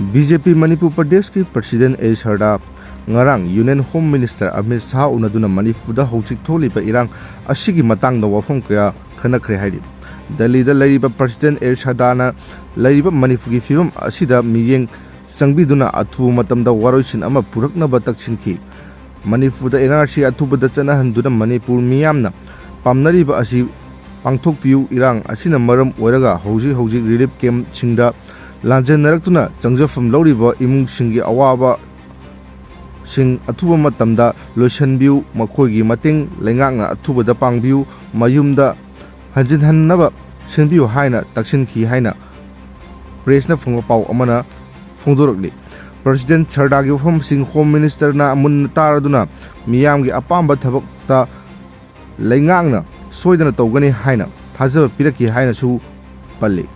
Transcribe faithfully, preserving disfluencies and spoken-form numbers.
B J ꯄꯤ ꯃꯅꯤꯄꯨꯔ ꯄ꯭ꯔꯗꯦꯁꯀꯤ president A Sarda ꯉꯔꯥꯡ union home minister Amit Shah ꯎꯅꯗꯨꯅ ꯃꯅꯤꯄꯨꯔꯗ ꯍꯧꯖꯤꯛ ꯊꯣꯛꯂꯤꯕ ꯏꯔꯥꯡ ꯑꯁꯤꯒꯤ ꯃꯇꯥꯡꯗ ꯋꯥꯐꯝ ꯀꯌꯥ ꯈꯟꯅꯈ꯭ꯔꯦ ꯍꯥꯏꯔꯤ꯫ ꯗꯦꯜꯂꯤꯗ ꯂꯩꯔꯤꯕ ꯄ꯭ꯔꯁꯤꯗꯦꯟ ꯑꯦ ꯁꯔꯗꯥꯅ ꯂꯩꯔꯤꯕ ꯃꯅꯤꯄꯨꯔꯒꯤ ꯐꯤꯕꯝ ꯑꯁꯤꯗ ꯃꯤꯠꯌꯦꯡ ꯆꯪꯕꯤꯗꯨꯅ ꯑꯊꯨꯕ ꯃꯇꯝꯗ ꯋꯥꯔꯣꯏꯁꯤꯟ ꯑꯃ ꯄꯨꯔꯛꯅꯕ ꯇꯛꯁꯤꯟꯈꯤ꯫ ꯃꯅꯤꯄꯨꯔꯗ ꯑꯦꯟ ꯑꯥꯔ ꯁꯤ ꯑꯊꯨꯕꯗ ꯆꯠꯅꯍꯟꯗꯨꯅ ꯃꯅꯤꯄꯨꯔ ꯃꯤꯌꯥꯝꯅ ꯄꯥꯝꯅꯔꯤꯕ ꯑꯁꯤ ꯄꯥꯡꯊꯣꯛꯄꯤꯌꯨ꯫ ꯏꯔꯥꯡ ꯑꯁꯤꯅ ꯃꯔꯝ ꯑꯣꯏꯔꯒ ꯍꯧꯖꯤꯛ ꯍꯧꯖꯤꯛ ꯔꯤꯂꯤꯐ ꯀꯦꯝꯞꯁꯤꯡꯗ ꯂꯥꯟꯖꯦꯟꯅꯔꯛꯇꯨꯅ ꯆꯪꯖꯐꯝ ꯂꯧꯔꯤꯕ ꯏꯃꯨꯡꯁꯤꯡꯒꯤ ꯑꯋꯥꯕꯁꯤꯡ ꯑꯊꯨꯕ ꯃꯇꯝꯗ ꯂꯣꯏꯁꯤꯟꯕꯤꯌꯨ꯫ ꯃꯈꯣꯏꯒꯤ ꯃꯇꯦꯡ ꯂꯩꯉꯥꯛꯅ ꯑꯊꯨꯕꯗ ꯄꯥꯡꯕꯤꯌꯨ꯫ ꯃꯌꯨꯝꯗ ꯍꯟꯖꯤꯟꯍꯟꯅꯕ ꯁꯤꯟꯕꯤꯌꯨ ꯍꯥꯏꯅ ꯇꯛꯁꯤꯟꯈꯤ ꯍꯥꯏꯅ ꯄ꯭ꯔꯦꯁꯅ ꯐꯪꯕ ꯄꯥꯎ ꯑꯃꯅ ꯐꯣꯡꯗꯣꯔꯛꯂꯤ꯫ ꯄ꯭ꯔꯁꯤꯗꯦꯟ ꯁꯔꯗꯥꯒꯤ ꯋꯥꯐꯝꯁꯤꯡ ꯍꯣꯝ ꯃꯤꯅꯤꯁꯇꯔꯅ ꯃꯨꯟꯅ ꯇꯥꯔꯗꯨꯅ ꯃꯤꯌꯥꯝꯒꯤ ꯑꯄꯥꯝꯕ ꯊꯕꯛꯇ ꯂꯩꯉꯥꯛꯅ ꯁꯣꯏꯗꯅ ꯇꯧꯒꯅꯤ ꯍꯥꯏꯅ ꯊꯥꯖꯕ ꯄꯤꯔꯛꯈꯤ ꯍꯥꯏꯅꯁꯨ ꯄꯜꯂꯤ꯫